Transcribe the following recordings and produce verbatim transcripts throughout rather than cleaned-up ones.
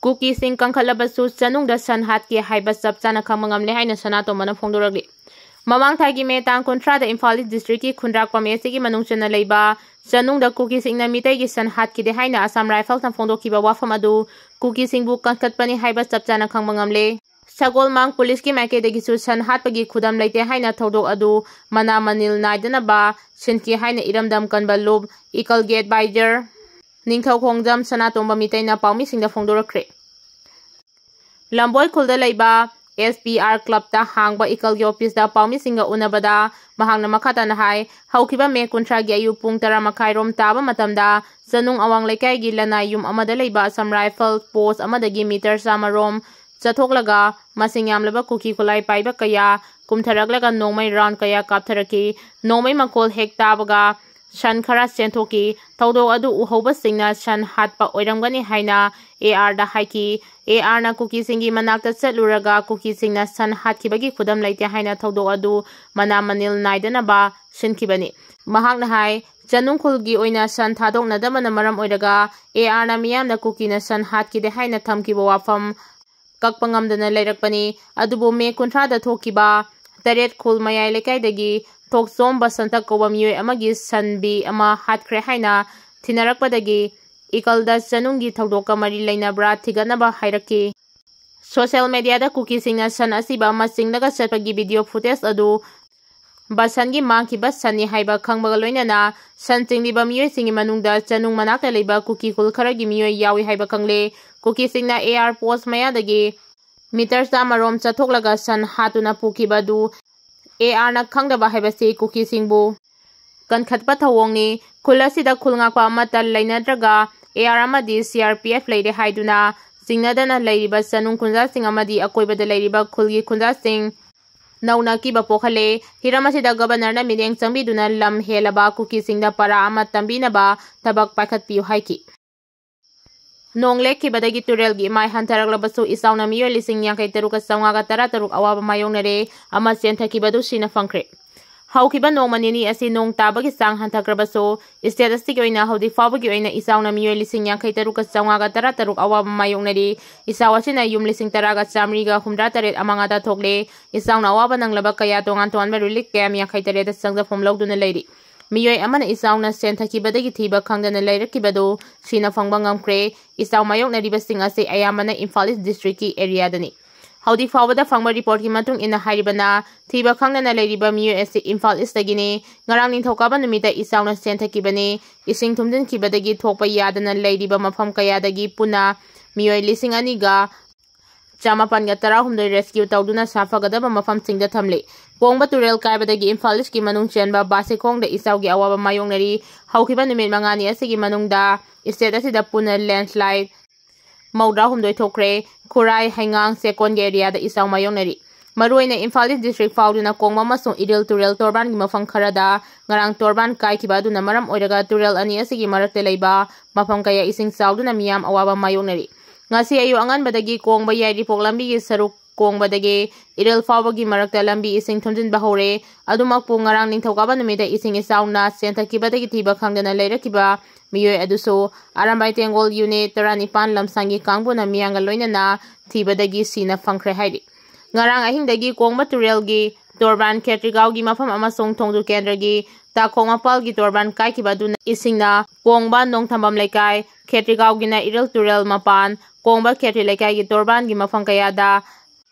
ꯀꯨꯀꯤꯁꯤꯡ ꯀꯟꯈꯠꯂꯕꯁꯨ ꯆꯅꯨꯡꯗ ꯁꯟ ꯍꯥꯠꯈꯤ ꯍꯥꯏꯕ ꯆꯞ ꯆꯥꯅ ꯈꯪꯕ ꯉꯝꯂꯦ ꯍꯥꯏꯅ ꯁꯅꯥꯇꯣꯝꯕꯅ ꯐꯣꯡꯗꯣꯔꯛꯂꯤ꯫ ꯃꯃꯥꯡ ꯊꯥꯒꯤ ꯃꯦ ꯇꯥꯡ ꯀꯨꯟꯊ꯭ꯔꯥꯗ ꯏꯝꯐꯥꯜ ꯏꯁ ꯗꯤꯁꯇ꯭ꯔꯤꯛꯀꯤ ꯈꯨꯟꯗ꯭ꯔꯥꯛꯄꯝ ꯑꯦꯁ ꯁꯤꯒꯤ ꯃꯅꯨꯡ ꯆꯟꯅ ꯂꯩꯕ ꯆꯅꯨꯡꯗ ꯀꯨꯀꯤꯁꯤꯡꯅ ꯃꯤꯇꯩꯒꯤ ꯁꯟ ꯍꯥꯠꯈꯤꯗꯦ ꯍꯥꯏꯅ ꯑꯁꯥꯝ ꯔꯥꯏꯐꯜꯁꯅ ꯐꯣꯡꯗꯣꯛꯈꯤꯕ ꯋꯥꯐꯝ ꯑꯗꯨ ꯀꯨꯀꯤꯁꯤꯡꯕꯨ ꯀꯟꯈꯠꯄꯅꯤ ꯍꯥꯏꯕ ꯆꯞ ꯆꯥꯅ ꯈꯪꯕ ꯉꯝꯂꯦ꯫ ꯁꯒꯣꯜꯃꯥꯡ ꯄꯨꯂꯤꯁꯀꯤ ꯃꯥꯏꯀꯩꯗꯒꯤꯁꯨ ꯁꯟ ꯍꯥꯠꯄꯒꯤ ꯈꯨꯗꯝ ꯂꯩꯇꯦ ꯍꯥꯏꯅ ꯊꯧꯗꯣꯛ ꯑꯗꯨ ꯃꯅꯥ ꯃꯅꯤꯜ ꯅꯥꯏꯗꯅꯕ ꯁꯤꯟꯈꯤ ꯍꯥꯏꯅ ꯏꯔꯝꯗꯝ ꯀꯟꯕ ꯂꯨꯞ ꯏꯀꯜꯒꯤ ꯑꯦꯗꯚꯥꯏꯖꯔ ꯅꯤꯡꯊꯧꯈꯣꯡꯖꯝ ꯁꯅꯥꯇꯣꯝꯕ ꯃꯤꯇꯩꯅ ꯄꯥꯎꯃꯤꯁꯤꯡꯗ ꯐꯣꯡꯗꯣꯔꯛꯈ꯭ꯔꯦ꯫ ꯂꯝꯕꯣꯏ ꯈꯨꯜꯗ ꯂꯩꯕ ꯑꯦꯁ ꯄꯤ ꯑꯥꯔ ꯀ꯭ꯂꯕꯇ ꯍꯥꯡꯕ ꯏꯀꯜꯒꯤ ꯑꯣꯐꯤꯁꯇ ꯄꯥꯎꯃꯤꯁꯤꯡꯒ ꯎꯅꯕꯗ ꯃꯍꯥꯛꯅ ꯃꯈꯥ ꯇꯥꯅ ꯍꯥꯏ, ꯍꯧꯈꯤꯕ ꯃꯦ ꯀꯨꯟꯊ꯭ꯔꯥꯒꯤ ꯑꯌꯨꯛ ꯄꯨꯡ ꯇꯔꯥ ꯃꯈꯥꯏ ꯔꯣꯝ ꯇꯥꯕ ꯃꯇꯝꯗ ꯆꯅꯨꯡ ꯑꯋꯥꯡ ꯂꯩꯀꯥꯏꯒꯤ ꯂꯅꯥꯏ ꯌꯨꯝ ꯑꯃꯗ ꯂꯩꯕ ꯑꯁꯥꯝ ꯔꯥꯏꯐꯜ ꯄꯣꯁ ꯑꯃꯗꯒꯤ ꯃꯤꯇꯔ ꯆꯥꯝꯃ ꯔꯣꯝ ꯆꯠꯊꯣꯛꯂꯒ ꯃꯁꯤꯡ ꯌꯥꯝꯂꯕ ꯀꯨꯀꯤ ꯈꯨꯠꯂꯥꯏ ꯄꯥꯏꯕ ꯀꯌꯥ ꯀꯨꯝꯊꯔꯛꯂꯒ ꯅꯣꯡꯃꯩ ꯔꯥꯎꯟ ꯀꯌꯥ ꯀꯥꯞꯊꯔꯛꯈꯤ꯫ ꯅꯣꯡꯃꯩ ꯃꯈꯣꯜ ꯍꯦꯛ ꯇꯥꯕꯒ ꯁꯟ ꯈꯔ ꯆꯦꯟꯊꯣꯛꯈꯤ꯫ ꯊꯧꯗꯣꯛ ꯑꯗꯨ ꯎꯍꯧꯕꯁꯤꯡꯅ ꯁꯟ ꯍꯥꯠꯄ ꯑꯣꯏꯔꯝꯒꯅꯤ ꯍꯥꯏꯅ ꯑꯦ ꯑꯥꯔꯗ ꯍꯥꯏꯈꯤ꯫ ꯑꯦ ꯑꯥꯔꯅ ꯀꯨꯀꯤꯁꯤꯡꯒꯤ ꯃꯅꯥꯛꯇ ꯆꯠꯂꯨꯔꯒ ꯀꯨꯀꯤꯁꯤꯡꯅ ꯁꯟ ꯍꯥꯠꯈꯤꯕꯒꯤ ꯈꯨꯗꯝ ꯂꯩꯇꯦ ꯍꯥꯏꯅ ꯊꯧꯗꯣꯛ ꯑꯗꯨ ꯃꯅꯥ ꯃꯅꯤꯜ ꯅꯥꯏꯗꯅꯕ ꯁꯤꯟꯈꯤꯕꯅꯤ꯫ ꯃꯍꯥꯛꯅ ꯍꯥꯏ, ꯆꯅꯨꯡ ꯈꯨꯜꯒꯤ ꯑꯣꯏꯅ ꯁꯟ ꯊꯥꯗꯣꯛꯅꯗꯕꯅ ꯃꯔꯝ ꯑꯣꯏꯔꯒ ꯑꯦ ꯑꯥꯔꯅ ꯃꯤꯌꯥꯝꯅ ꯀꯨꯀꯤꯅ ꯁꯟ ꯍꯥꯠꯈꯤꯗꯦ ꯍꯥꯏꯅ ꯊꯝꯈꯤꯕ ꯋꯥꯐꯝ ꯀꯛꯄ ꯉꯝꯗꯅ ꯂꯩꯔꯛꯄꯅꯤ꯫ ꯑꯗꯨꯕꯨ ꯃꯦ ꯀꯨꯟꯊ꯭ꯔꯥꯗ ꯊꯣꯛꯈꯤꯕ ꯇꯔꯦꯠ ꯈꯨꯜ ꯃꯌꯥꯏ ꯂꯩꯀꯥꯏꯗꯒꯤ ꯊꯣꯛꯆꯣꯝ ꯕꯁꯟꯇ ꯀꯧꯕ ꯃꯤꯑꯣꯏ ꯑꯃꯒꯤ ꯁꯟꯕꯤ ꯑꯃ ꯍꯥꯠꯈ꯭ꯔꯦ ꯍꯥꯏꯅ ꯊꯤꯅꯔꯛꯄꯗꯒꯤ ꯏꯀꯜꯗ ꯆꯅꯨꯡꯒꯤ ꯊꯧꯗꯣꯛꯀ ꯃꯔꯤ ꯂꯩꯅꯕ꯭ꯔꯥ ꯊꯤꯒꯠꯅꯕ ꯍꯥꯏꯔꯛꯈꯤ꯫ ꯁꯣꯁꯤꯌꯦꯜ ꯃꯦꯗꯤꯌꯥꯗ ꯀꯨꯀꯤꯁꯤꯡꯅ ꯁꯟ ꯑꯁꯤꯕ ꯑꯃ ꯆꯤꯡꯂꯒ ꯆꯠꯄꯒꯤ ꯚꯤꯗꯤꯑꯣ ꯐꯨꯇꯦꯖ ꯑꯗꯨ ꯕꯁꯟꯒꯤ ꯃꯥꯡꯈꯤꯕ ꯁꯟꯅꯤ ꯍꯥꯏꯕ ꯈꯪꯕꯒ ꯂꯣꯏꯅꯅ ꯁꯟ ꯆꯤꯡꯂꯤꯕ ꯃꯤꯑꯣꯏꯁꯤꯡꯒꯤ ꯃꯅꯨꯡꯗ ꯆꯅꯨꯡ ꯃꯅꯥꯛꯇ ꯂꯩꯕ ꯀꯨꯀꯤ ꯈꯨꯜ ꯈꯔꯒꯤ ꯃꯤꯑꯣꯏ ꯌꯥꯎꯏ ꯍꯥꯏꯕ ꯈꯪꯂꯦ꯫ ꯀꯨꯀꯤꯁꯤꯡꯅ ꯑꯦ ꯑꯥꯔ ꯄꯣꯁ ꯃꯌꯥꯗꯒꯤ ꯃꯤꯇꯔ ꯆꯥꯝꯃ ꯔꯣꯝ ꯆꯠꯊꯣꯛꯂꯒ ꯁꯟ ꯍꯥꯠꯇꯨꯅ ꯄꯨꯈꯤꯕ ꯑꯗꯨ ꯑꯦ ꯑꯥꯔꯅ ꯈꯪꯗꯕ ꯍꯥꯏꯕꯁꯤ ꯀꯨꯀꯤꯁꯤꯡꯕꯨ ꯀꯟꯈꯠꯄ ꯊꯧꯑꯣꯡꯅꯤ꯫ ꯈꯨꯜ ꯑꯁꯤꯗ ꯈꯨꯜ ꯉꯥꯛꯄ ꯑꯃꯠꯇ ꯂꯩꯅꯗ꯭ꯔꯒ ꯑꯦ ꯑꯥꯔ ꯑꯃꯗꯤ ꯁꯤ ꯑꯥꯔ ꯄꯤ ꯑꯦꯐ ꯂꯩꯔꯦ ꯍꯥꯏꯗꯨꯅ ꯆꯤꯡꯅꯗꯅ ꯂꯩꯔꯤꯕ ꯆꯅꯨꯡ ꯈꯨꯟꯖꯥꯁꯤꯡ ꯑꯃꯗꯤ ꯑꯀꯣꯏꯕꯗ ꯂꯩꯔꯤꯕ ꯈꯨꯜꯒꯤ ꯈꯨꯟꯖꯥꯁꯤꯡ ꯅꯧꯅ ꯑꯀꯤꯕ ꯄꯣꯛꯍꯜꯂꯦ꯫ ꯍꯤꯔꯝ ꯑꯁꯤꯗ ꯒꯕꯔꯅꯔꯅ ꯃꯤꯠꯌꯦꯡ ꯆꯪꯕꯤꯗꯨꯅ ꯂꯝ ꯍꯦꯜꯂꯕ ꯀꯨꯀꯤꯁꯤꯡꯗ ꯄꯔꯥ ꯑꯃ ꯇꯝꯕꯤꯅꯕ ꯊꯕꯛ ꯄꯥꯏꯈꯠꯄꯤꯌꯨ ꯍꯥꯏꯈꯤ꯫ ꯅꯣꯡ ꯂꯦꯞꯈꯤꯕꯗꯒꯤ ꯇꯨꯔꯦꯜꯒꯤ ꯏꯃꯥꯏ ꯍꯟꯊꯔꯛꯂꯕꯁꯨ ꯏꯆꯥꯎꯅ ꯃꯤꯑꯣꯏ ꯂꯤꯁꯤꯡ ꯌꯥꯡꯈꯩ ꯇꯔꯨꯛꯀ ꯆꯥꯝꯃꯉꯥꯒ ꯇꯔꯥ ꯇꯔꯨꯛ ꯑꯋꯥꯕ ꯃꯥꯌꯣꯛꯅꯔꯦ꯫ ꯑꯃ ꯆꯦꯟꯊꯈꯤꯕꯗꯨ ꯁꯤꯅ ꯐꯪꯈ꯭ꯔꯦ꯫ ꯍꯧꯈꯤꯕ ꯅꯣꯡꯃ ꯅꯤꯅꯤ ꯑꯁꯤ ꯅꯣꯡ ꯇꯥꯕꯒꯤ ꯆꯥꯡ ꯍꯟꯊꯈ꯭ꯔꯕꯁꯨ, state ꯑꯁꯤꯒꯤ ꯑꯣꯏꯅ ꯍꯧꯖꯤꯛ ꯐꯥꯎꯕꯒꯤ ꯑꯣꯏꯅ ꯏꯆꯥꯎꯅ ꯃꯤꯑꯣꯏ ꯂꯤꯁꯤꯡ ꯌꯥꯡꯈꯩ ꯇꯔꯨꯛꯀ ꯆꯥꯝꯃꯉꯥꯒ ꯇꯔꯥ ꯇꯔꯨꯛ ꯑꯋꯥꯕ ꯃꯥꯌꯣꯛꯅꯔꯤ꯫ ꯏꯆꯥꯎ ꯑꯁꯤꯅ ꯌꯨꯝ ꯂꯤꯁꯤꯡ ꯇꯔꯥꯒ ꯆꯥꯃꯔꯤꯒ ꯍꯨꯝꯗ꯭ꯔꯥ ꯇꯔꯦꯠ ꯑꯃꯥꯡ ꯑꯇꯥ ꯊꯣꯛꯂꯦ꯫ ꯏꯆꯥꯎꯅ ꯑꯋꯥꯕ ꯅꯪꯂꯕ ꯀꯌꯥ ꯇꯣꯉꯥꯟ ꯇꯣꯉꯥꯟꯕ relief camp ꯌꯥꯡꯈꯩ ꯇꯔꯦꯠꯇ ꯆꯪꯖꯐꯝ ꯂꯧꯗꯨꯅ ꯂꯩꯔꯤ꯫ ꯃꯤꯑꯣꯏ ꯑꯃꯅ ꯏꯆꯥꯎꯅ ꯁꯦꯟꯊꯈꯤꯕꯗꯒꯤ ꯊꯤꯕ ꯈꯪꯗꯅ ꯂꯩꯔꯛꯈꯤꯕꯗꯨ ꯁꯤꯅ ꯐꯪꯕ ꯉꯝꯈ꯭ꯔꯦ꯫ ꯏꯆꯥꯎ ꯃꯥꯌꯣꯛꯅꯔꯤꯕꯁꯤꯡ ꯑꯁꯤ ꯑꯌꯥꯝꯕꯅ ꯏꯝꯐꯥꯜ East districtꯀꯤ areaꯗꯅꯤ꯫ ꯍꯧꯖꯤꯛ ꯐꯥꯎꯕꯗ ꯐꯪꯕ reportꯀꯤ ꯃꯇꯨꯡ ꯏꯟꯅ ꯍꯥꯏꯔꯤꯕꯅ, ꯊꯤꯕ ꯈꯪꯗꯅ ꯂꯩꯔꯤꯕ ꯃꯤꯑꯣꯏ ꯑꯁꯤ ꯏꯝꯐꯥꯜ Eastꯇꯒꯤꯅꯤ꯫ ꯉꯔꯥꯡ ꯅꯤꯡꯊꯧꯀꯥꯕ ꯅꯨꯃꯤꯠꯇ ꯏꯆꯥꯎꯅ ꯆꯦꯟꯊꯈꯤꯕꯅꯤ꯫ ꯏꯁꯤꯡ ꯊꯨꯝꯖꯤꯟꯈꯤꯕꯗꯒꯤ ꯊꯣꯛꯄ ꯌꯥꯗꯅ ꯂꯩꯔꯤꯕ ꯃꯐꯝ ꯀꯌꯥꯗꯒꯤ ꯄꯨꯟꯅ ꯃꯤꯑꯣꯏ ꯂꯤꯁꯤꯡ ꯑꯅꯤꯒ ꯆꯃꯥꯄꯟꯒ ꯇꯔꯥꯍꯨꯝꯗꯣꯏ rescue ꯇꯧꯗꯨꯅ ꯁꯥꯐꯒꯗꯕ ꯃꯐꯝꯁꯤꯡꯗ ꯊꯝꯂꯤ꯫ ꯀꯣꯡꯕ ꯇꯨꯔꯦꯜ ꯀꯥꯏꯕꯗꯒꯤ ꯏꯝꯐꯥꯜ Eastꯀꯤ ꯃꯅꯨꯡ ꯆꯦꯟꯕ ꯕꯥꯁꯤꯈꯣꯡꯗ ꯏꯆꯥꯎꯒꯤ ꯑꯋꯥꯕ ꯃꯥꯌꯣꯛꯅꯔꯤ꯫ ꯍꯧꯈꯤꯕ ꯅꯨꯃꯤꯠ ꯃꯉꯥꯅꯤ ꯑꯁꯤꯒꯤ ꯃꯅꯨꯡꯗ state ꯑꯁꯤꯗ ꯄꯨꯟꯅ landslide ꯃꯧꯗ꯭ꯔꯥꯍꯨꯝꯗꯣꯏ ꯊꯣꯛꯈ꯭ꯔꯦ꯫ ꯈꯨꯔꯥꯏ, ꯍꯩꯉꯥꯡ, ꯆꯦꯛꯀꯣꯟꯒꯤ areaꯗ ꯏꯆꯥꯎ ꯃꯥꯌꯣꯛꯅꯔꯤ꯫ ꯃꯔꯨꯑꯣꯏꯅ ꯏꯝꯐꯥꯜ East district ꯐꯥꯎꯗꯨꯅ ꯀꯣꯡꯕ ꯑꯃꯁꯨꯡ ꯏꯔꯤꯜ ꯇꯨꯔꯦꯜ ꯇꯣꯔꯕꯥꯟꯒꯤ ꯃꯐꯝ ꯈꯔꯗ ꯉꯔꯥꯡ ꯇꯣꯔꯕꯥꯟ ꯀꯥꯏꯈꯤꯕ ꯑꯗꯨꯅ ꯃꯔꯝ ꯑꯣꯏꯔꯒ ꯇꯨꯔꯦꯜ ꯑꯅꯤ ꯑꯁꯤꯒꯤ ꯃꯔꯛꯇ ꯂꯩꯕ ꯃꯐꯝ ꯀꯌꯥ ꯏꯁꯤꯡ ꯆꯥꯎꯗꯨꯅ ꯃꯤꯌꯥꯝ ꯑꯋꯥꯕ ꯃꯥꯌꯣꯛꯅꯔꯤ꯫ ꯉꯁꯤ ꯑꯌꯨꯛ ꯑꯉꯟꯕꯗꯒꯤ ꯀꯣꯡꯕ ꯌꯥꯏꯔꯤꯄꯣꯛ ꯂꯝꯕꯤꯒꯤ ꯁꯔꯨꯛ ꯀꯣꯡꯕꯗꯒꯤ ꯏꯔꯤꯜ ꯐꯥꯎꯕꯒꯤ ꯃꯔꯛꯇ ꯂꯝꯕꯤ ꯏꯁꯤꯡ ꯊꯨꯝꯖꯤꯟꯕ ꯍꯧꯔꯦ꯫ ꯑꯗꯨꯃꯛꯄꯨ ꯉꯔꯥꯡ ꯅꯤꯡꯊꯧꯀꯥꯕ ꯅꯨꯃꯤꯠꯇ ꯏꯁꯤꯡ ꯏꯆꯥꯎꯅ ꯆꯦꯟꯊꯈꯤꯕꯗꯒꯤ ꯊꯤꯕ ꯈꯪꯗꯅ ꯂꯩꯔꯛꯈꯤꯕ ꯃꯤꯑꯣꯏ ꯑꯗꯨꯁꯨ ꯑꯔꯥꯝꯕꯥꯏ ꯇꯦꯡꯒꯣꯜ unit ꯇꯔꯥꯅꯤꯄꯥꯟ ꯂꯝꯁꯥꯡꯒꯤ ꯀꯥꯡꯕꯨꯅ ꯃꯤꯌꯥꯝꯒ ꯂꯣꯏꯅꯅ ꯊꯤꯕꯗꯒꯤ ꯁꯤꯅ ꯐꯪꯈ꯭ꯔꯦ ꯍꯥꯏꯔꯤ꯫ ꯉꯔꯥꯡ ꯑꯍꯤꯡꯗꯒꯤ ꯀꯣꯡꯕ ꯇꯨꯔꯦꯜꯒꯤ ꯇꯣꯔꯕꯥꯟ ꯈꯦꯇ꯭ꯔꯤꯒꯥꯎꯒꯤ ꯃꯐꯝ ꯑꯃꯁꯨꯡ ꯊꯣꯡꯖꯨ ꯀꯦꯟꯗ꯭ꯔꯒꯤ ꯇꯥꯈꯣꯡ ꯃꯄꯥꯜꯒꯤ ꯇꯣꯔꯕꯥꯟ ꯀꯥꯏꯈꯤꯕ ꯑꯗꯨꯅ ꯏꯁꯤꯡꯅ ꯀꯣꯡꯕ ꯅꯣꯡꯊꯝꯕꯝ ꯂꯩꯀꯥꯏ, ꯈꯦꯇ꯭ꯔꯤꯒꯥꯎꯒꯤꯅ ꯏꯔꯤꯜ ꯇꯨꯔꯦꯜ ꯃꯄꯥꯟ, ꯀꯣꯡꯕ ꯈꯦꯇ꯭ꯔꯤ ꯂꯩꯀꯥꯏꯒꯤ ꯇꯣꯔꯕꯥꯟꯒꯤ ꯃꯐꯝ ꯀꯌꯥꯗ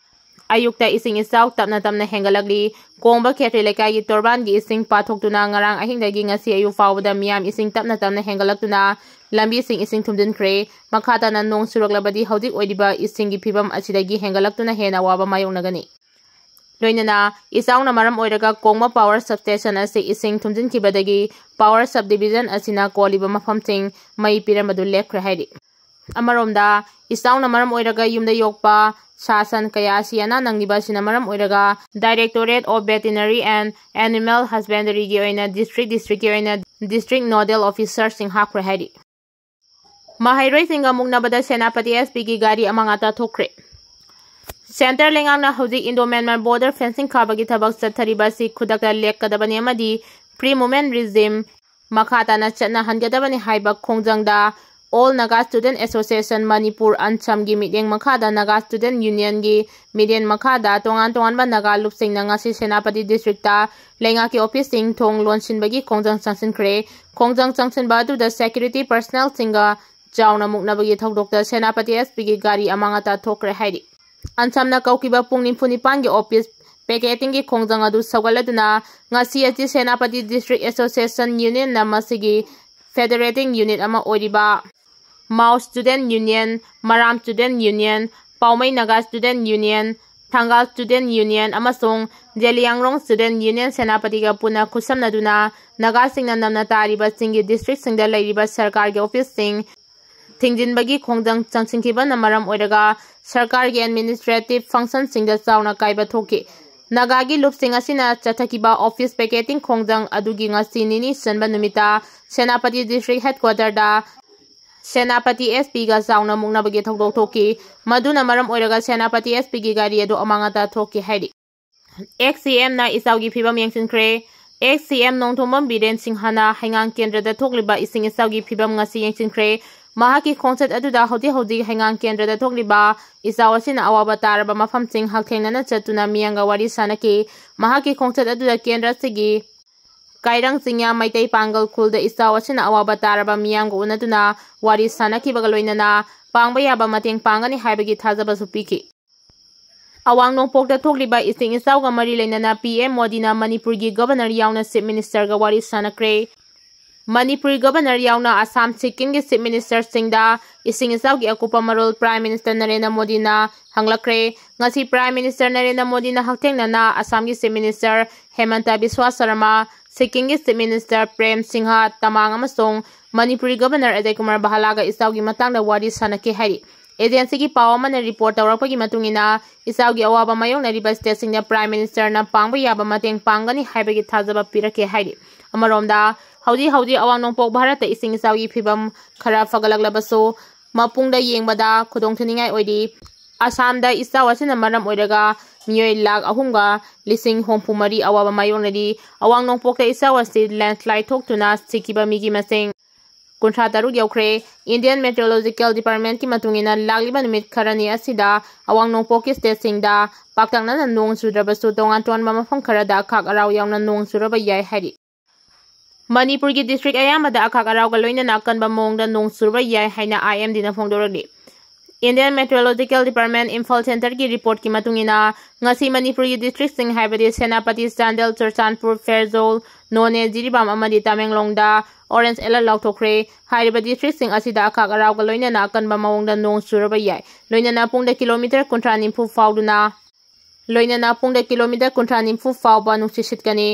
ꯑꯌꯨꯛꯇ ꯏꯁꯤꯡ ꯏꯆꯥꯎ ꯇꯞꯅ ꯇꯞꯅ ꯍꯦꯟꯒꯠꯂꯛꯂꯤ꯫ ꯀꯣꯡꯕ ꯈꯦꯇ꯭ꯔꯤ ꯂꯩꯀꯥꯏꯒꯤ ꯇꯣꯔꯕꯥꯟꯒꯤ ꯏꯁꯤꯡ ꯄꯥꯊꯣꯛꯇꯨꯅ ꯉꯔꯥꯡ ꯑꯍꯤꯡꯗꯒꯤ ꯉꯁꯤ ꯑꯌꯨꯛ ꯐꯥꯎꯕꯗ ꯃꯤꯌꯥꯝ ꯏꯁꯤꯡ ꯇꯞꯅ ꯇꯞꯅ ꯍꯦꯟꯒꯠꯂꯛꯇꯨꯅ ꯂꯝꯕꯤꯁꯤꯡ ꯏꯁꯤꯡ ꯊꯨꯝꯖꯤꯟꯈ꯭ꯔꯦ꯫ ꯃꯈꯥ ꯇꯥꯅ ꯅꯣꯡ ꯆꯨꯔꯛꯂꯕꯗꯤ ꯍꯧꯖꯤꯛ ꯑꯣꯏꯔꯤꯕ ꯏꯁꯤꯡꯒꯤ ꯐꯤꯕꯝ ꯑꯁꯤꯗꯒꯤ ꯍꯦꯟꯒꯠꯂꯛꯇꯨꯅ ꯍꯦꯟꯅ ꯑꯋꯥꯕ ꯃꯥꯌꯣꯛꯅꯒꯅꯤ꯫ ꯂꯣꯏꯅꯅ ꯏꯆꯥꯎꯅ ꯃꯔꯝ ꯑꯣꯏꯔꯒ ꯀꯣꯡꯕ power substation ꯑꯁꯤ ꯏꯁꯤꯡ ꯊꯨꯝꯖꯤꯟꯈꯤꯕꯗꯒꯤ power subdivision ꯑꯁꯤꯅ ꯀꯣꯜꯂꯤꯕ ꯃꯐꯝꯁꯤꯡ ꯃꯩ ꯄꯤꯔꯝꯕꯗꯨ ꯂꯦꯞꯈ꯭ꯔꯦ ꯍꯥꯏꯔꯤ꯫ ꯑꯃꯔꯣꯝꯗ, ꯏꯆꯥꯎꯅ ꯃꯔꯝ ꯑꯣꯏꯔꯒ ꯌꯨꯝꯗ ꯌꯣꯛꯄ ꯁꯥ ꯁꯟ ꯀꯌꯥ ꯑꯁꯤ ꯑꯅꯥ ꯅꯪꯂꯤꯕ ꯑꯁꯤꯅ ꯃꯔꯝ ꯑꯣꯏꯔꯒ Directorate of Veterinary and Animal Husbandryꯒꯤ ꯑꯣꯏꯅ district districtꯀꯤ ꯑꯣꯏꯅ district nodal officerꯁꯤꯡ ꯍꯥꯞꯈ꯭ꯔꯦ ꯍꯥꯏꯔꯤ꯫ ꯃꯍꯩꯔꯣꯏꯁꯤꯡꯒ ꯃꯨꯛꯅꯕꯗ ꯁꯦꯅꯥꯄꯇꯤ SPꯒꯤ ꯒꯥꯔꯤ ꯑꯃꯥꯡ ꯑꯇꯥ ꯊꯣꯛꯈ꯭ꯔꯦ꯫ Centre ꯂꯩꯉꯥꯛꯅ ꯍꯧꯖꯤꯛ Indo-Myanmar border fencing ꯈꯥꯕꯒꯤ ꯊꯕꯛ ꯆꯠꯊꯔꯤꯕ ꯑꯁꯤ ꯈꯨꯗꯛꯇ ꯂꯦꯞꯀꯗꯕꯅꯤ ꯑꯃꯗꯤ free movement regime ꯃꯈꯥ ꯇꯥꯅ ꯆꯠꯅꯍꯟꯒꯗꯕꯅꯤ ꯍꯥꯏꯕ ꯈꯣꯡꯖꯪꯗ All Naga Student Association Manipur, ꯑꯟꯁꯝꯒꯤ ꯃꯤꯠꯌꯦꯡ ꯃꯈꯥꯗ Naga Student Unionꯒꯤ ꯃꯤꯠꯌꯦꯡ ꯃꯈꯥꯗ ꯇꯣꯉꯥꯟ ꯇꯣꯉꯥꯟꯕ ꯅꯥꯒꯥ ꯂꯨꯞꯁꯤꯡꯅ ꯉꯁꯤ ꯁꯦꯅꯥꯄꯇꯤ districtꯇ ꯂꯩꯉꯥꯛꯀꯤ officeꯁꯤꯡ ꯊꯣꯡ ꯂꯣꯟꯁꯤꯟꯕꯒꯤ ꯈꯣꯡꯖꯪ ꯆꯪꯁꯤꯟꯈ꯭ꯔꯦ꯫ ꯈꯣꯡꯖꯪ ꯆꯪꯁꯤꯟꯕ ꯑꯗꯨꯗ security personnelꯁꯤꯡꯒ ꯆꯥꯎꯅ ꯃꯨꯛꯅꯕꯒꯤ ꯊꯧꯗꯣꯛꯇ ꯁꯦꯅꯥꯄꯇꯤ SPꯒꯤ ꯒꯥꯔꯤ ꯑꯃꯥꯡ ꯑꯇꯥ ꯊꯣꯛꯈ꯭ꯔꯦ ꯍꯥꯏꯔꯤ꯫ ꯑꯟꯁꯝꯅ ꯀꯧꯈꯤꯕ ꯄꯨꯡ ꯅꯤꯐꯨ ꯅꯤꯄꯥꯟꯒꯤ office picketingꯒꯤ ꯈꯣꯡꯖꯪ ꯑꯗꯨ ꯁꯧꯒꯠꯂꯗꯨꯅ ꯉꯁꯤ ꯑꯁꯤ ꯁꯦꯅꯥꯄꯇꯤ District Association Unionꯅ ꯃꯁꯤꯒꯤ federating unit ꯑꯃ ꯑꯣꯏꯔꯤꯕ Mao Student Union, Maram Student Union, Paomei Naga Student Union, Thangal Student Union ꯑꯃꯁꯨꯡ Zeliangrong Student Union ꯁꯦꯅꯥꯄꯇꯤꯒ ꯄꯨꯟꯅ ꯈꯨꯠꯁꯝꯅꯗꯨꯅ ꯅꯥꯒꯥꯁꯤꯡꯅ ꯅꯝꯅ ꯇꯥꯔꯤꯕ ꯆꯤꯡꯒꯤ districtꯁꯤꯡꯗ ꯂꯩꯔꯤꯕ ꯁꯔꯀꯥꯔꯒꯤ officeꯁꯤꯡ ꯊꯤꯡꯖꯤꯟꯕꯒꯤ ꯈꯣꯡꯖꯪ ꯆꯪꯁꯤꯟꯈꯤꯕꯅ ꯃꯔꯝ ꯑꯣꯏꯔꯒ ꯁꯔꯀꯥꯔꯒꯤ administrative functionꯁꯤꯡꯗ ꯆꯥꯎꯅ ꯀꯥꯏꯕ ꯊꯣꯛꯈꯤ꯫ ꯅꯥꯒꯥꯒꯤ ꯂꯨꯞꯁꯤꯡ ꯑꯁꯤꯅ ꯆꯠꯊꯈꯤꯕ office picketing ꯈꯣꯡꯖꯪ ꯑꯗꯨꯒꯤ ꯉꯁꯤ ꯅꯤꯅꯤ ꯆꯟꯕ ꯅꯨꯃꯤꯠꯇ ꯁꯦꯅꯥꯄꯇꯤ District Headquarterꯗ ꯁꯦꯅꯥꯄꯇꯤ SPꯒ ꯆꯥꯎꯅ ꯃꯨꯛꯅꯕꯒꯤ ꯊꯧꯗꯣꯛ ꯊꯣꯛꯈꯤ꯫ ꯃꯗꯨꯅ ꯃꯔꯝ ꯑꯣꯏꯔꯒ ꯁꯦꯅꯥꯄꯇꯤ SPꯒꯤ ꯒꯥꯔꯤ ꯑꯗꯨ ꯑꯃꯥꯡ ꯑꯇꯥ ꯊꯣꯛꯈꯤ ꯍꯥꯏꯔꯤ꯫ Ex-CMꯅ ꯏꯆꯥꯎꯒꯤ ꯐꯤꯕꯝ ꯌꯦꯡꯁꯤꯟꯈ꯭ꯔꯦ꯫ Ex-CM ꯅꯣꯡꯊꯣꯝꯕꯝ ꯕꯤꯔꯦꯟ ꯁꯤꯡꯍꯅ ꯍꯩꯉꯥꯡ ꯀꯦꯟꯗ꯭ꯔꯗ ꯊꯣꯛꯂꯤꯕ ꯏꯁꯤꯡ ꯏꯆꯥꯎꯒꯤ ꯐꯤꯕꯝ ꯉꯁꯤ ꯌꯦꯡꯁꯤꯟꯈ꯭ꯔꯦ꯫ ꯃꯍꯥꯛꯀꯤ ꯈꯣꯡꯆꯠ ꯑꯗꯨꯗ ꯍꯧꯖꯤꯛ ꯍꯧꯖꯤꯛ ꯍꯩꯉꯥꯡ ꯀꯦꯟꯗ꯭ꯔꯗ ꯊꯣꯛꯂꯤꯕ ꯏꯆꯥꯎ ꯑꯁꯤꯅ ꯑꯋꯥꯕ ꯇꯥꯔꯕ ꯃꯐꯝꯁꯤꯡ ꯍꯛꯊꯦꯡꯅꯅ ꯆꯠꯇꯨꯅ ꯃꯤꯌꯥꯝꯒ ꯋꯥꯔꯤ ꯁꯥꯅꯈꯤ꯫ ꯃꯍꯥꯛꯀꯤ ꯈꯣꯡꯆꯠ ꯑꯗꯨꯗ ꯀꯦꯟꯗ꯭ꯔ ꯑꯁꯤꯒꯤ ꯀꯥꯏꯔꯪ ꯆꯤꯡꯌꯥ ꯃꯩꯇꯩ ꯄꯥꯡꯒꯜ ꯈꯨꯜꯗ ꯏꯆꯥꯎ ꯑꯁꯤꯅ ꯑꯋꯥꯕ ꯇꯥꯔꯕ ꯃꯤꯌꯥꯝꯒ ꯎꯅꯗꯨꯅ ꯋꯥꯔꯤ ꯁꯥꯅꯈꯤꯕꯒ ꯂꯣꯏꯅꯅ ꯄꯥꯡꯕ ꯌꯥꯕ ꯃꯇꯦꯡ ꯄꯥꯡꯒꯅꯤ ꯍꯥꯏꯕꯒꯤ ꯊꯥꯖꯕꯁꯨ ꯄꯤꯈꯤ꯫ ꯑꯋꯥꯡ ꯅꯣꯡꯄꯣꯛꯇ ꯊꯣꯛꯂꯤꯕ ꯏꯁꯤꯡ ꯏꯆꯥꯎꯒ ꯃꯔꯤ ꯂꯩꯅꯅ PM ꯃꯣꯗꯤꯅ ꯃꯅꯤꯄꯨꯔꯒꯤ Governor ꯌꯥꯎꯅ Chief Ministerꯒ ꯋꯥꯔꯤ ꯁꯥꯅꯈ꯭ꯔꯦ꯫ ꯃꯅꯤꯄꯨꯔ Governor ꯌꯥꯎꯅ ꯑꯁꯥꯝ, ꯁꯤꯛꯀꯤꯝꯒꯤ Chief Ministerꯁꯤꯡꯗ ꯏꯁꯤꯡ ꯏꯆꯥꯎꯒꯤ ꯑꯀꯨꯞꯄ ꯃꯔꯣꯜ Prime Minister ꯅꯔꯦꯟꯗ꯭ꯔ ꯃꯣꯗꯤꯅ ꯍꯪꯂꯛꯈ꯭ꯔꯦ꯫ ꯉꯁꯤ Prime Minister ꯅꯔꯦꯟꯗ꯭ꯔ ꯃꯣꯗꯤꯅ ꯍꯛꯊꯦꯡꯅꯅ ꯑꯁꯥꯝꯒꯤ Chief Minister ꯍꯦꯃꯟꯇ ꯕꯤꯁ꯭ꯋꯥ ꯁꯔꯃ, ꯁꯤꯛꯀꯤꯝꯒꯤ Chief Minister ꯄ꯭ꯔꯦꯝ ꯁꯤꯡꯍ ꯇꯃꯥꯡ ꯑꯃꯁꯨꯡ ꯃꯅꯤꯄꯨꯔꯤ Governor ꯑꯖꯌ ꯀꯨꯃꯥꯔ ꯕꯍꯥꯂꯥꯒ ꯏꯆꯥꯎꯒꯤ ꯃꯇꯥꯡꯗ ꯋꯥꯔꯤ ꯁꯥꯅꯈꯤ ꯍꯥꯏꯔꯤ꯫ Agencyꯒꯤ ꯄꯥꯎ ꯑꯃꯅ report ꯇꯧꯔꯛꯄꯒꯤ ꯃꯇꯨꯡ ꯏꯟꯅ, ꯏꯆꯥꯎꯒꯤ ꯑꯋꯥꯕ ꯃꯥꯌꯣꯛꯅꯔꯤꯕ stateꯁꯤꯡꯗ Prime Ministerꯅ ꯄꯥꯡꯕ ꯌꯥꯕ ꯃꯇꯦꯡ ꯄꯥꯡꯒꯅꯤ ꯍꯥꯏꯕꯒꯤ ꯊꯥꯖꯕ ꯄꯤꯔꯛꯈꯤ ꯍꯥꯏꯔꯤ꯫ ꯑꯃꯔꯣꯝꯗ, ꯍꯧꯖꯤꯛ ꯍꯧꯖꯤꯛ ꯑꯋꯥꯡ ꯅꯣꯡꯄꯣꯛ ꯚꯥꯔꯠꯇ ꯏꯁꯤꯡ ꯏꯆꯥꯎꯒꯤ ꯐꯤꯕꯝ ꯈꯔ ꯐꯒꯠꯂꯛꯂꯕꯁꯨ, ꯃꯄꯨꯡꯗ ꯌꯦꯡꯕꯗ ꯈꯨꯗꯣꯡꯊꯤꯅꯤꯡꯉꯥꯏ ꯑꯣꯏꯔꯤ꯫ ꯑꯁꯥꯝꯗ ꯏꯆꯥꯎ ꯑꯁꯤꯅ ꯃꯔꯝ ꯑꯣꯏꯔꯒ ꯃꯤꯑꯣꯏ ꯂꯥꯈ ꯑꯍꯨꯝꯒ ꯂꯤꯁꯤꯡ ꯍꯨꯝꯐꯨ ꯃꯔꯤ ꯑꯋꯥꯕ ꯃꯥꯌꯣꯛꯅꯔꯤ꯫ ꯑꯋꯥꯡ ꯅꯣꯡꯄꯣꯛꯇ ꯏꯆꯥꯎ ꯑꯁꯤ ꯂꯦꯟꯁꯂꯥꯏꯠ ꯊꯣꯛꯇꯨꯅ ꯁꯤꯈꯤꯕ ꯃꯤꯒꯤ ꯃꯁꯤꯡ ꯀꯨꯟꯊ꯭ꯔꯥ ꯇꯔꯨꯛ ꯌꯧꯈ꯭ꯔꯦ꯫ ꯏꯟꯗꯤꯌꯟ ꯃꯦꯇ꯭ꯔꯣꯂꯣꯖꯤꯀꯦꯜ ꯗꯤꯄꯥꯔꯠꯃꯦꯟꯠꯀꯤ ꯃꯇꯨꯡ ꯏꯟꯅ, ꯂꯥꯛꯂꯤꯕ ꯅꯨꯃꯤꯠ ꯈꯔꯅꯤ ꯑꯁꯤꯗ ꯑꯋꯥꯡ ꯅꯣꯡꯄꯣꯛꯀꯤ ꯁ꯭ꯇꯦꯠꯁꯤꯡꯗ ꯄꯥꯛꯇꯛꯅꯅ ꯅꯣꯡ ꯆꯨꯗ꯭ꯔꯕꯁꯨ, ꯇꯣꯉꯥꯟ ꯇꯣꯉꯥꯟꯕ ꯃꯐꯝ ꯈꯔꯗ ꯑꯈꯥꯛ ꯑꯔꯥꯎ ꯌꯥꯎꯅ ꯅꯣꯡ ꯆꯨꯔꯕ ꯌꯥꯏ ꯍꯥꯏꯔꯤ꯫ ꯃꯅꯤꯄꯨꯔꯒꯤ ꯗꯤꯁꯇ꯭ꯔꯤꯛ ꯑꯌꯥꯝꯕꯗ ꯑꯈꯥꯛ ꯑꯔꯥꯎꯒ ꯂꯣꯏꯅꯅ ꯑꯀꯟꯕ ꯃꯑꯣꯡꯗ ꯅꯣꯡ ꯆꯨꯔꯕ ꯌꯥꯏ ꯍꯥꯏꯅ ꯑꯥꯏ M ꯗꯤꯅ ꯐꯣꯡꯗꯣꯔꯛꯂꯤ꯫ Indian meteorological department Imphal ꯁꯦꯟꯇꯔꯒꯤ ꯔꯤꯄꯣꯔꯠꯀꯤ ꯃꯇꯨꯡ ꯏꯟꯅ, ꯉꯁꯤ ꯃꯅꯤꯄꯨꯔꯒꯤ ꯗꯤꯁꯇ꯭ꯔꯤꯛꯁꯤꯡ ꯍꯥꯏꯕꯗꯤ ꯁꯦꯅꯥꯄꯇꯤ, ꯆꯥꯟꯗꯦꯜ, ꯆꯨꯔꯆꯥꯟꯄꯨꯔ, ꯐꯦꯔꯖꯧꯜ, ꯅꯣꯅꯦ, ꯖꯤꯔꯤꯕꯥꯝ ꯑꯃꯗꯤ ꯇꯃꯦꯡꯂꯣꯡꯗ ꯑꯣꯔꯦꯟꯖ ꯑꯦꯂꯔꯠ ꯂꯥꯎꯊꯣꯛꯈ꯭ꯔꯦ꯫ ꯍꯥꯏꯔꯤꯕ ꯗꯤꯁꯇ꯭ꯔꯤꯛꯁꯤꯡ ꯑꯁꯤꯗ ꯑꯈꯥꯛ ꯑꯔꯥꯎꯒ ꯂꯣꯏꯅꯅ ꯑꯀꯟꯕ ꯃꯑꯣꯡꯗ ꯅꯣꯡ ꯆꯨꯔꯕ ꯌꯥꯏ꯫ ꯂꯣꯏꯅꯅ ꯄꯨꯡꯗ ꯀꯤꯂꯣꯃꯤꯇꯔ ꯀꯨꯟꯊ꯭ꯔꯥ ꯅꯤꯐꯨ ꯐꯥꯎꯗꯨꯅ, ꯂꯣꯏꯅꯅ ꯄꯨꯡꯗ ꯀꯤꯂꯣꯃꯤꯇꯔ ꯀꯨꯟꯊ꯭ꯔꯥ ꯅꯤꯐꯨ ꯐꯥꯎꯕ ꯅꯨꯡꯁꯤꯠ ꯁꯤꯠꯀꯅꯤ꯫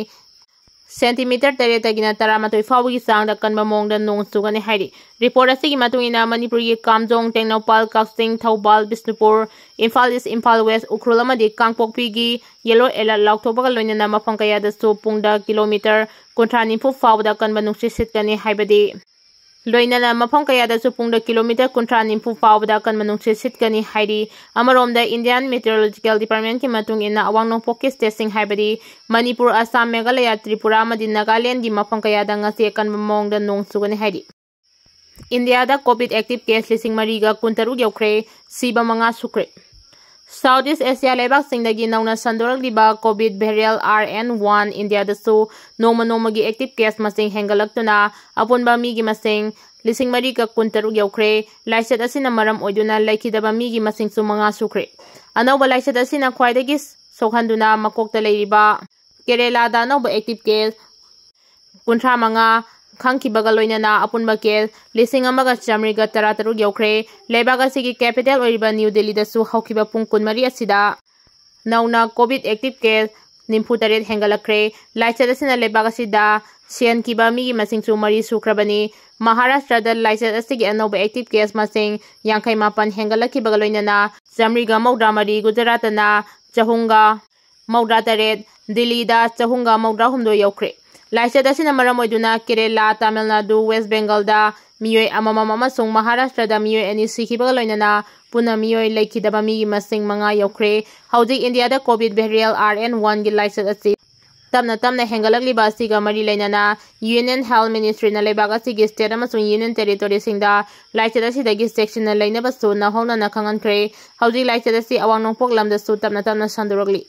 ꯁꯦꯟꯇꯤꯃꯤꯇꯔ ꯇꯔꯦꯠꯇꯒꯤꯅ ꯇꯔꯥꯃꯥꯊꯣꯏ ꯐꯥꯎꯕꯒꯤ ꯆꯥꯡꯗ ꯀꯟꯕ ꯃꯑꯣꯡꯗ ꯅꯣꯡ ꯆꯨꯒꯅꯤ ꯍꯥꯏꯔꯤ꯫ ꯔꯤꯄꯣꯔꯠ ꯑꯁꯤꯒꯤ ꯃꯇꯨꯡ ꯏꯟꯅ, ꯃꯅꯤꯄꯨꯔꯒꯤ ꯀꯥꯝꯖꯣꯡ, ꯇꯦꯡꯅꯧꯄꯥꯜ, ꯀꯛꯆꯤꯡ, ꯊꯧꯕꯥꯜ, ꯕꯤꯁꯅꯨꯄꯨꯔ, ꯏꯝꯐꯥꯜ ꯏꯁ, ꯏꯝꯐꯥꯜ ꯋꯦꯁ, ꯎꯈ꯭ꯔꯨꯜ ꯑꯃꯗꯤ ꯀꯥꯡꯄꯣꯛꯄꯤꯒꯤ ꯌꯦꯂꯣ ꯑꯦꯂꯔꯠ ꯂꯥꯎꯊꯣꯛꯄꯒ ꯂꯣꯏꯅꯅ ꯃꯐꯝ ꯀꯌꯥꯗꯁꯨ ꯄꯨꯡꯗ ꯀꯤꯂꯣꯃꯤꯇꯔ ꯀꯨꯟꯊ꯭ꯔꯥ ꯅꯤꯐꯨ ꯐꯥꯎꯕꯗ ꯀꯟꯕ ꯅꯨꯡꯁꯤꯠ ꯁꯤꯠꯀꯅꯤ ꯍꯥꯏꯕꯗꯤ, ꯂꯣꯏꯅꯅ ꯃꯐꯝ ꯀꯌꯥꯗꯁꯨ ꯄꯨꯡꯗ ꯀꯤꯂꯣꯃꯤꯇꯔ ꯀꯨꯟꯊ꯭ꯔꯥ ꯅꯤꯐꯨ ꯐꯥꯎꯕꯗ ꯀꯟꯕ ꯅꯨꯡꯁꯤꯠ ꯁꯤꯠꯀꯅꯤ ꯍꯥꯏꯔꯤ꯫ ꯑꯃꯔꯣꯝꯗ, ꯏꯟꯗꯤꯌꯟ ꯃꯦꯇ꯭ꯔꯣꯂꯣꯖꯤꯀꯦꯜ ꯗꯤꯄꯥꯔꯠꯃꯦꯟꯠꯀꯤ ꯃꯇꯨꯡ ꯏꯟꯅ, ꯑꯋꯥꯡ ꯅꯣꯡꯄꯣꯛꯀꯤ ꯁ꯭ꯇꯦꯠꯁꯤꯡ ꯍꯥꯏꯕꯗꯤ ꯃꯅꯤꯄꯨꯔ, ꯑꯁꯥꯝ, ꯃꯦꯘꯥꯂꯌꯥ, ꯇ꯭ꯔꯤꯄꯨꯔꯥ ꯑꯃꯗꯤ ꯅꯥꯒꯥꯂꯦꯟꯒꯤ ꯃꯐꯝ ꯀꯌꯥꯗ ꯉꯁꯤ ꯑꯀꯟꯕ ꯃꯑꯣꯡꯗ ꯅꯣꯡ ꯆꯨꯒꯅꯤ ꯍꯥꯏꯔꯤ꯫ ꯏꯟꯗꯤꯌꯥꯗ ꯀꯣꯚꯤꯗ ꯑꯦꯛꯇꯤꯚ ꯀꯦꯁ ꯂꯤꯁꯤꯡ ꯃꯔꯤꯒ ꯀꯨꯟꯇꯔꯨꯛ ꯌꯧꯈ꯭ꯔꯦ, ꯁꯤꯕ ꯃꯉꯥ ꯁꯨꯈ꯭ꯔꯦ꯫ ꯁꯥꯎꯠ ꯏꯁ ꯑꯦꯁꯤꯌꯥ ꯂꯩꯕꯥꯛꯁꯤꯡꯗꯒꯤ ꯅꯧꯅ ꯁꯟꯗꯣꯔꯛꯂꯤꯕ ꯀꯣꯚꯤꯗ ꯚꯦꯔꯤꯌꯦꯟꯠ ꯑꯥꯔ ꯑꯦꯟ ꯋꯥꯟ ꯏꯟꯗꯤꯌꯥꯗꯁꯨ ꯅꯣꯡꯃ ꯅꯣꯡꯃꯒꯤ ꯑꯦꯛꯇꯤꯚ ꯀꯦꯁ ꯃꯁꯤꯡ ꯍꯦꯟꯒꯠꯂꯛꯇꯨꯅ ꯑꯄꯨꯟꯕ ꯃꯤꯒꯤ ꯃꯁꯤꯡ ꯂꯤꯁꯤꯡ ꯃꯔꯤꯒ ꯀꯨꯟꯇꯔꯨꯛ ꯌꯧꯈ꯭ꯔꯦ꯫ ꯂꯥꯏꯆꯠ ꯑꯁꯤꯅ ꯃꯔꯝ ꯑꯣꯏꯗꯨꯅ ꯂꯩꯈꯤꯗꯕ ꯃꯤꯒꯤ ꯃꯁꯤꯡꯁꯨ ꯃꯉꯥ ꯁꯨꯈ꯭ꯔꯦ꯫ ꯑꯅꯧꯕ ꯂꯥꯏꯆꯠ ꯑꯁꯤꯅ ꯈ꯭ꯋꯥꯏꯗꯒꯤ ꯁꯣꯛꯍꯟꯗꯨꯅ ꯃꯀꯣꯛꯇ ꯂꯩꯔꯤꯕ ꯀꯦꯔꯦꯂꯥꯗ ꯑꯅꯧꯕ ꯑꯦꯛꯇꯤꯚ ꯀꯦꯁ ꯀꯨꯟꯊ꯭ꯔꯥ ꯃꯉꯥ ꯈꯪꯈꯤꯕꯒ ꯂꯣꯏꯅꯅ ꯑꯄꯨꯟꯕ ꯀꯦꯁ ꯂꯤꯁꯤꯡ ꯑꯃꯒ ꯆꯥꯃꯔꯤꯒ ꯇꯔꯥꯇꯔꯨꯛ ꯌꯧꯈ꯭ꯔꯦ꯫ ꯂꯩꯕꯥꯛ ꯑꯁꯤꯒꯤ ꯀꯦꯄꯤꯇꯦꯜ ꯑꯣꯏꯔꯤꯕ ꯅ꯭ꯌꯨ ꯗꯤꯜꯂꯤꯗꯁꯨ ꯍꯧꯈꯤꯕ ꯄꯨꯡ ꯀꯨꯟꯃꯔꯤ ꯑꯁꯤꯗ ꯅꯧꯅ ꯀꯣꯚꯤꯗ ꯑꯦꯛꯇꯤꯚ ꯀꯦꯁ ꯅꯤꯐꯨꯇꯔꯦꯠ ꯍꯦꯟꯒꯠꯂꯛꯈ꯭ꯔꯦ꯫ ꯂꯥꯏꯆꯠ ꯑꯁꯤꯅ ꯂꯩꯕꯥꯛ ꯑꯁꯤꯗ ꯁꯤꯍꯟꯈꯤꯕ ꯃꯤꯒꯤ ꯃꯁꯤꯡꯁꯨ ꯃꯔꯤ ꯁꯨꯈ꯭ꯔꯕꯅꯤ꯫ ꯃꯍꯥꯔꯥꯁꯇ꯭ꯔꯗ ꯂꯥꯏꯆꯠ ꯑꯁꯤꯒꯤ ꯑꯅꯧꯕ ꯑꯦꯛꯇꯤꯚ ꯀꯦꯁ ꯃꯁꯤꯡ ꯌꯥꯡꯈꯩ ꯃꯥꯄꯟ ꯍꯦꯟꯒꯠꯂꯛꯈꯤꯕꯒ ꯂꯣꯏꯅꯅ ꯆꯥꯃꯔꯤꯒ ꯃꯧꯗ꯭ꯔꯥ ꯃꯔꯤ, ꯒꯨꯖꯔꯥꯠꯇꯅ ꯆꯍꯨꯝꯒ ꯃꯧꯗ꯭ꯔꯥ ꯇꯔꯦꯠ, ꯗꯤꯜꯂꯤꯗ ꯆꯍꯨꯝꯒ ꯃꯧꯗ꯭ꯔꯥ ꯍꯨꯝꯗꯣꯏ ꯌꯧꯈ꯭ꯔꯦ꯫ ꯂꯥꯏꯆꯠ ꯑꯁꯤꯅ ꯃꯔꯝ ꯑꯣꯏꯗꯨꯅ ꯀꯦꯔꯦꯂꯥ, ꯇꯥꯃꯤꯜ ꯅꯥꯗꯨ, ꯋꯦꯁ ꯕꯦꯡꯒꯜꯗ ꯃꯤꯑꯣꯏ ꯑꯃꯃꯝ ꯑꯃꯁꯨꯡ ꯃꯍꯥꯔꯥꯁꯇ꯭ꯔꯗ ꯃꯤꯑꯣꯏ ꯑꯅꯤ ꯁꯤꯈꯤꯕꯒ ꯂꯣꯏꯅꯅ ꯄꯨꯟꯅ ꯃꯤꯑꯣꯏ ꯂꯩꯈꯤꯗꯕ ꯃꯤꯒꯤ ꯃꯁꯤꯡ ꯃꯉꯥ ꯌꯧꯈ꯭ꯔꯦ꯫ ꯍꯧꯖꯤꯛ ꯏꯟꯗꯤꯌꯥꯗ COVID variant R N one ꯒꯤ ꯂꯥꯏꯆꯠ ꯑꯁꯤ ꯇꯞꯅ ꯇꯞꯅ ꯍꯦꯟꯒꯠꯂꯛꯂꯤꯕ ꯑꯁꯤꯒ ꯃꯔꯤ ꯂꯩꯅꯅ Union Health Ministry ꯅ ꯂꯩꯕꯥꯛ ꯑꯁꯤꯒꯤ state ꯑꯃꯁꯨꯡ Union Territory ꯁꯤꯡꯗ ꯂꯥꯏꯆꯠ ꯑꯁꯤꯗꯒꯤ ꯆꯦꯛꯁꯤꯟꯅ ꯂꯩꯅꯕꯁꯨ ꯅꯧꯍꯧꯅꯅ ꯈꯪꯍꯟꯈ꯭ꯔꯦ꯫ ꯍꯧꯖꯤꯛ ꯂꯥꯏꯆꯠ ꯑꯁꯤ ꯑꯋꯥꯡ ꯅꯣꯡꯄꯣꯛ ꯂꯝꯗꯁꯨ ꯇꯞꯅ ꯇꯞꯅ ꯁꯟꯗꯣꯔꯛꯂꯤ꯫